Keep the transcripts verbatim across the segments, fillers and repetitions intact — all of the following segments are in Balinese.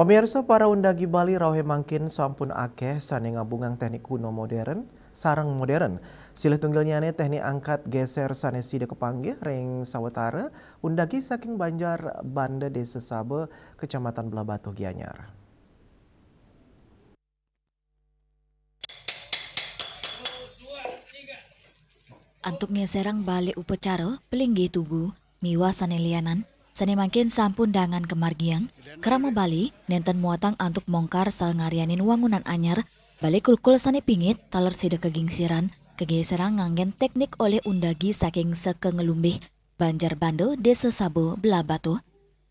Pamirsa, para undagi Bali rauhé mangkin sampun akéh sané ngabungang téknik kuno modern sareng modern. Silih tunggilnyané téknik angkat geser sané sida kapanggih ring sawetara undagi saking Banjar Banda, Désa Saba, Kecamatan Blahbatuh, Gianyar. Antuk ngeserang balé upacara, pelinggih tugu, miwah sané lianan, sané mangkin sampun dangan kamargiang, Krama Bali nénten muatang antuk mongkar saha ngaryanin wangunan anyar, balé kulkul sané pingit taler sida kagingsiran, kageserang nganggén téknik olih undagi saking seka ngelumbih, Banjar Banda, Désa Saba, Blahbatuh.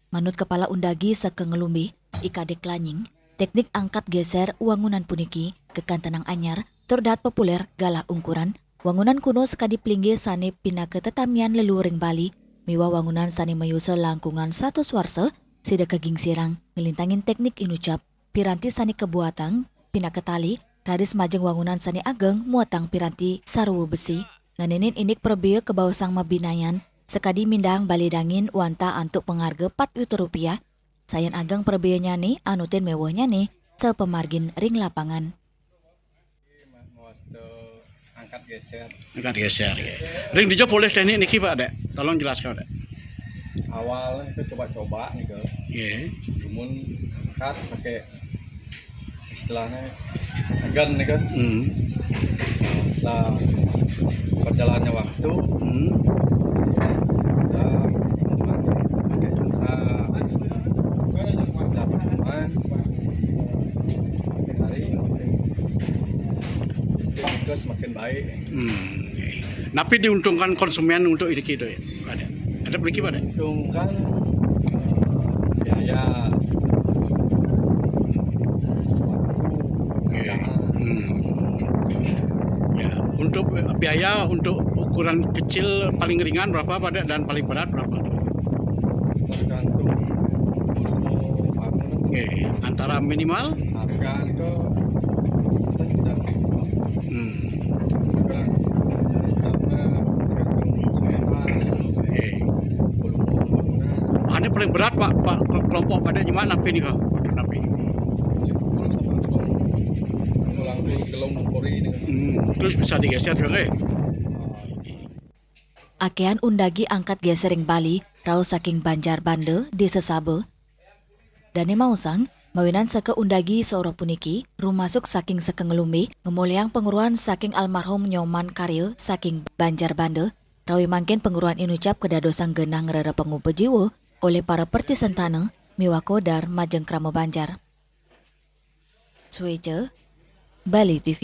Manut Kepala Undagi seka ngelumbih, I Kadék Lanying, téknik angkat geser wangunan puniki kakantenang anyar tur dahat populér galah ungkuran, wangunan kuno sakadi pelinggih sané pinaka tetamian leluhuring Bali, miwah wangunan sané mayusa langkungan satus warsa, sida kagingsirang nglintangin téknik inucap, piranti sané kabuatang pinaka tali, raris majeng wangunan sané ageng muatang piranti sarwa besi. Nganinin indik prabéa kabaosang mabinayan, sakadi mindahang balé dangin wantah antuk pangarga pat yuta rupiah, sayan ageng prabéanyané anutin méwahnyané sapamargin ring lapangan. Mawasta angkat geser. Angkat geser, ya. Ring dija polih teknik niki, Pak, Dek? Tolong jelaskan, Dek. Awalnya kita coba-coba nih, ke. Nggih. Cuman angkat pakai istilahnya agan nih, ke. Hmm. Setelah berjalannya waktu, Hmm. kita pakai cara, kita pakai teman, makin hari makin sistem itu semakin baik. Hmm. Napi diuntungkan konsumen untuk ini, Dek? Ada. Ada puniki, Pak, Dek? Diuntungkan biaya. Oke. Hmm. Ya, untuk biaya untuk ukuran kecil paling ringan berapa, Pak, Dek, dan paling berat berapa? Tergantung volume bangunan. Oke, antara minimal? Harga itu kita tidak. Hmm. Sistemnya tergantung susunan, Oke. volume bangunan. Ane paling berat, Pak, Pak, ke-, kelompok pada nyemak napi nika? Napi? Pukul sama gelung, gelung, gelung pori nika. Hmm, terus bisa digeser juga, nggih? Akéhan undagi angkat geser ring Bali, rauh saking Banjar Banda, Désa Saba. Dané maosang, mawinan seka undagi saurah puniki, rumasuk saking seka ngelumbih, ngamolihang pangruhan saking almarhum Nyoman Karya saking Banjar Banda, rawi mangkin pangruhan inucap kadadosang genah ngrereh pangupa jiwa olih para pertisentana miwah kodar majeng krama Banjar. Sueca, Bali T V.